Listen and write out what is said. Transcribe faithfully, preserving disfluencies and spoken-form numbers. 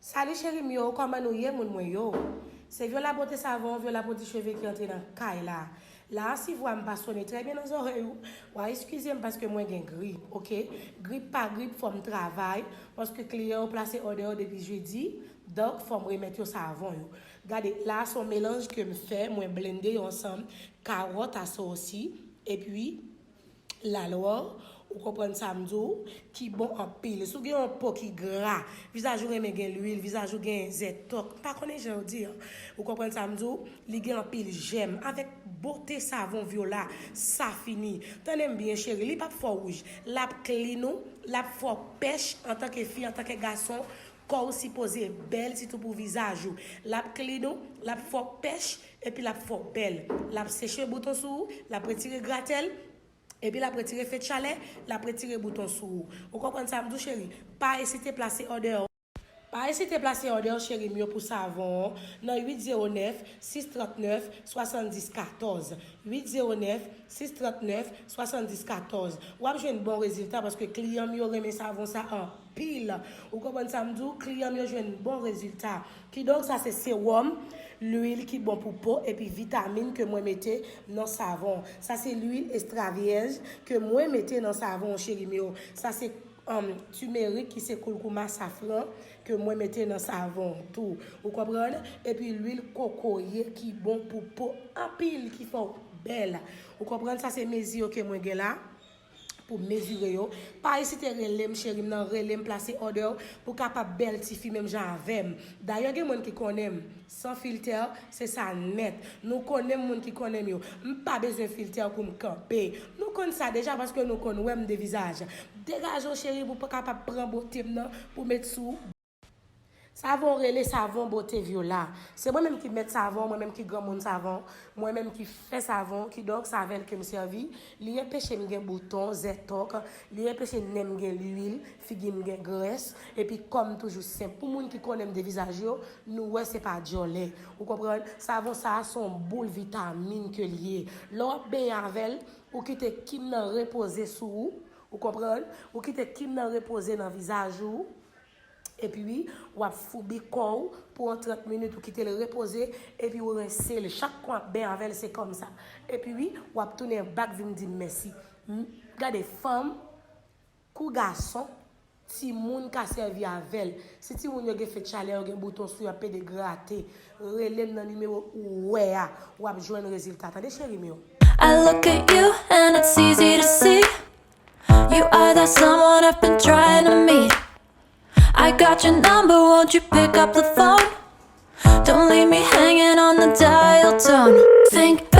Salut cheri m yo, kòman nou ye moun mwen yo? Se Viola Beauté Savon, Viola Pwodui Cheve ki antre nan kay la. La, si vwa m pa sone trè byen nan zòrèy ou, w a eskize m paske mwen gen grip, oke? Grip pa grip, fò m travay, paske kliyan yo plase òdè yo depi jedi, donk fò m remèt yo savon yo. Gade, la se yon melanj ke m fè, mwen blende yo ansanm, kawòt asòsi, epi lalwò, ou konprann sa m di w, ki bon anpil. Si w gen yon po ki gra, vizaj ou renmen gen lwil, vizaj ou gen zètòk, m pa konnen jan yo di an. Ou konprann sa m di w, li gen anpil jèm. Avèk bote savon Viola, sa fini. Tande m byen cheri, li p ap fè w wouj, l ap clean ou, l ap fè w pèch antanke fi, antanke gason, kò w sipoze bèl, sitou pou vizaj ou. L ap clean ou, l ap fè w pèch, epi l ap fè w bèl. L ap seche bouton sou ou, l ap retire gratèl, epi l ap retire fetchalè, l ap retire bouton sou ou. Ou konprann sa m di w cheri? Pa ezite plase òdè w. Pa ezite plase òdè w cheri m yo pou savon an nan uit zewo nèf, sis trant nèf, swasanndis katòz. Uit zewo nèf, sis trant nèf, swasanndis katòz. W ap jwenn bon rezilta paske kliyan m yo renmen savon sa anpil. Ou konprann sa m di w? Kliyan m yo jwenn bon rezilta. Kidonk, sa se sewòm, lwil ki bon pou po, epi vitamin ke mwen mete nan savon. Sa se lwil estra vyèj ke mwen mete nan savon, cheri m yo. Sa se, um, timerik ki se koulkouma safran ke mwen mete nan savon tou. Ou konprann? Epi lwil kokoye ki bon pou po anpil, ki fè w bèl. Ou konprann? Sa se mezi yo ke mwen gen la pou mezire yo. Pa ezite rele m, cheri m nan, rele m, plase òdè w pou kapab bèl tifi menm jan avè m. Dayè, gen moun ki konnen m san filtè, se sa nèt. Nou konnen m, moun ki konnen m yo. M pa bezwen filtè pou m kanpe. Nou konn sa deja paske nou konn wè m de vizaj. Degaje w, cheri, pou w kapab pran bote m nan pou met sou ou. Savon rele savon bote Viola. Se mwen menm ki mèt savon, mwen menm ki granmoun savon, mwen menm ki fè savon, kidonk se avè l ke m sèvi. Li enpeche m gen bouton, zètòk, li enpeche nen m gen lwil, figi m gen grès, epi kò m toujou senp. Pou moun ki konnen m de vizaj yo, nou wè se pa djòlè. Ou konprann? Savon sa a se yon boul vitamin ke l ye. Lè w ap benyen avè l, ou kite kim nan repoze sou ou. Ou konprann? Ou kite kim nan repoze nan vizaj ou. Epi wi, w ap foubi kò w pou yon trant minit, ou kite l repoze, epi w rense l. Chak kou w ap benyen avè l, se kòmsa. Epi wi, w ap tounen bak vin di m mèsi. M, gade, fanm kou gason, timoun ka sèvi avè l. Si timoun yo gen fetchalè, yo gen bouton sou yo, ap pede grate, rele m nan nimewo ou wè a, w ap jwenn rezilta. Tande cheri m yo. I look at you and it's easy to see. You are that someone I've been trying to meet. I got your number, won't you pick up the phone? Don't leave me hanging on the dial tone. Think